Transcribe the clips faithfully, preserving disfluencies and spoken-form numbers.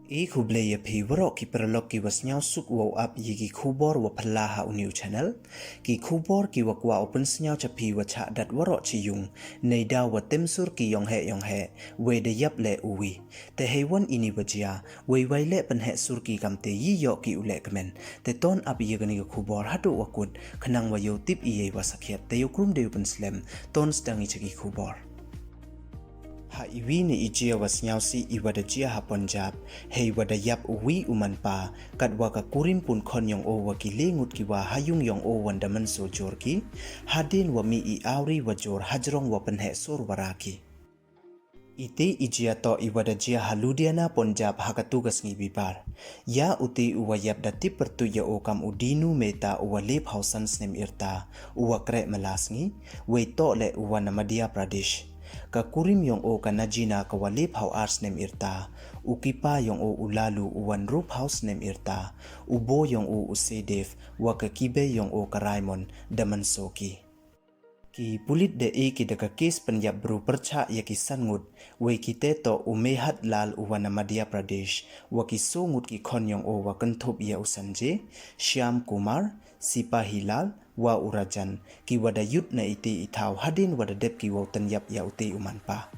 I khublei ya phi waroh ki paralok ki wa sniawsuk wow ap ya ki khubor wa phylla ha u new channel. Ki khubor ki wa kwah u pynsniaw cha phi wa chah dat waroh chi yung, neidaw wa temsur ki yong heh yong heh, wei da yap leh u wi. Te hei wan ini wa jia, wei wai leh pynheh sur ki kamte yi yoh ki u leh kmen. Te ton ap ya kani ka khubor haduh wa kut, khnang wa yoh tip i yei wa sakhiat. Te yoh krum de u pynslem, ton sdang i cha ki khubor. Ha iwi ni i jia wa sniawsih i wa da jia ha Punjab, hei wa da yap u wi u manpa, kat wa ka kurim pun khon yong o wa ki le ngut ki wa ha yung yong o wan da mynsaw jur ki, hadien wa mih i awri wa jur hajrong wa pynheh sur wa ra ki. Iti i jia toh i wa da jia ha Ludhiana, Punjab ha katu ka sngi Bibar. Ya uti u wa yap da tip pyrtuit ya o kam u Dinu Mehta u wa le phaw san snem irta, u wa kreh mala sngi, wei toh leh u wa na Madhya Pradesh. Ka kurim yong o ka Najina ka wa le phaw ar snem irta, u kipa yong o u Lalu u wa ynru phaw snem irta, u bo yong o u Sedev, wa ka kibei yong o ka Raimon da mynsaw ki. Ki pulit da e ki da ka kes pynyap bru pyrchah ya ki san ngut, wei kite toh u Mehat Lal u wa na Madhya Pradesh, wa ki so ngut ki khon yong o wa kynthup ya u Sanjay, Shyam Kumar, Sipahi Lal, wa u Rajan, ki wa da yut na iti i thaw hadien wa da dep ki wow tynyap ya uti u manpa.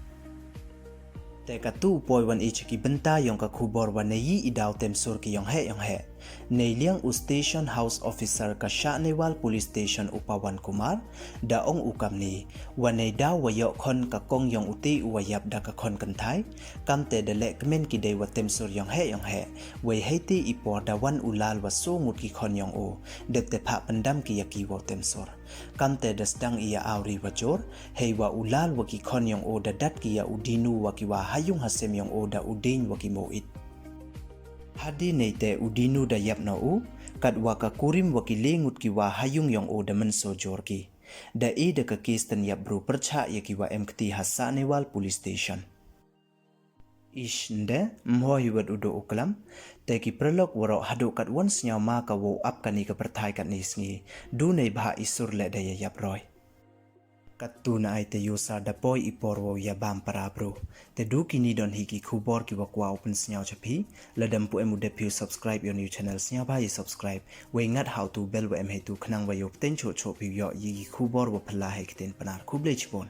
Te katu u poi wan i cha ki bynta yong ka khubor wa nei yi i daw temsur ki yong heh yong heh. Nei liang u Station House Officer ka Sahnewal Police Station u Pawan Kumar, da ong u kamni, wa neidaw wa yoh khon ka kong yong uti u wa yap da ka khon kynthai, kamte da leh kmen ki dei wa temsur yong heh yong heh, wei heiti i por da wan u Lal wa so ngut ki khon yong o, dep te phah pyndam ki ya ki wow temsur. Kamte da sdang i ya awri wa jur, hei wa u Lal wa ki khon yong o da dat ki ya u Dinu wa ki wa ha yung ha sem yong o da u Ding wa ki mo it. Hadien neite u Dinu da yap noh u, kat wa ka kurim wa ki le ngut ki wa ha yung yong o da mynsaw jur ki. Da e da ka kes tynyap bru pyrchah ya ki wa em kti ha Sahnewal Police Station. Ish nde, mho hi wat u duh u klam, te ki paralok waroh haduh kat wan sniaw ma ka wow ap kani ka pyrthai katni sngi, du nei bha i sur leh da ya yap roi. Katu na ai te yoh sa da poi i por wow ya bam para bru. Te du kini don hi ki khubor ki wa kwah u pynsniaw cha phi, lada ym pu em u dep phi u subscribe ya u new channel sniaw bha ya subscribe, wei ngat ha utu u bell wa em heitu khnang wa yoh pten choh choh phi u yoh ya ki khubor wa phylla hei ktien Pnar. Khublei chibun.